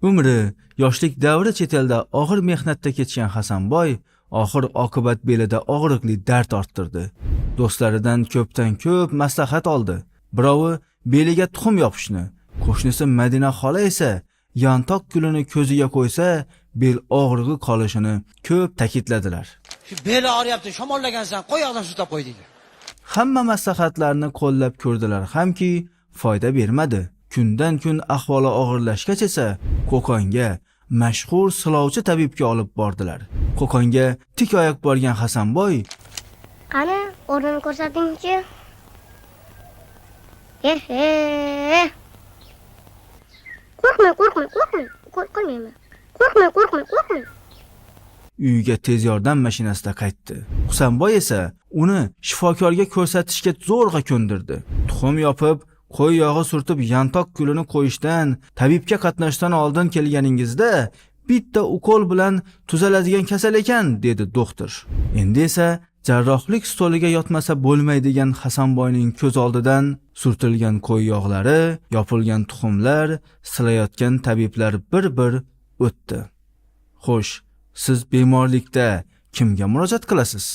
Umri, yoshlik davri chet elda og'ir mehnatda kechgan Hasanboy oxir oqibat belida og'riqli dard orttirdi. Do'stlaridan ko'pdan ko'p maslahat oldi. Birovi beliga tuxum yopishni, qo'shnisi Madina xola esa yantoq kulini ko'ziga qo'ysa, bel og'rig'i qolishini ko'p ta'kidladilar. Shu beli og'riyapti, shamollagansan, qo'y, yoqdan surtab qo'y, deydi. Hamma maslahatlarni qo'llab ko'rdilar hamki, foyda bermadi. Kundan kun ahvoli og'irlashgach esa Qo'qonga, mashhur silovchi tabibga olib bordilar. Qo'qonga tik oyoq borgan Hasanboy Qani, o'rnini ko'rsatingchi. Ehe. Qo'rqmang, qo'rqmang, qo'rqmang. Ukol qilmayman. Qo'rqmang, qo'rqmang, qo'rqmang. Uyiga tez yordam mashinasida qaytdi. Husanboy esa uni shifokorga ko'rsatishga zo'rg'a ko'ndirdi. Tuxum yopib, qo'y yog'i surtib yantoq kulini qo'yishdan, tabibga qatnashdan oldin kelganingizda bitta ukol bilan tuzaladigan kasal ekan, dedi doktor. Endi esa jarrohlik stoliga yotmasa bo'lmaydigan Hasanboyning ko'z oldidan surtilgan qo'y yog'lari, yopilgan tuxumlar, silayotgan tabiblar bir-bir o'tdi. Xo'sh, siz bemorlikda kimga murojaat qilasiz?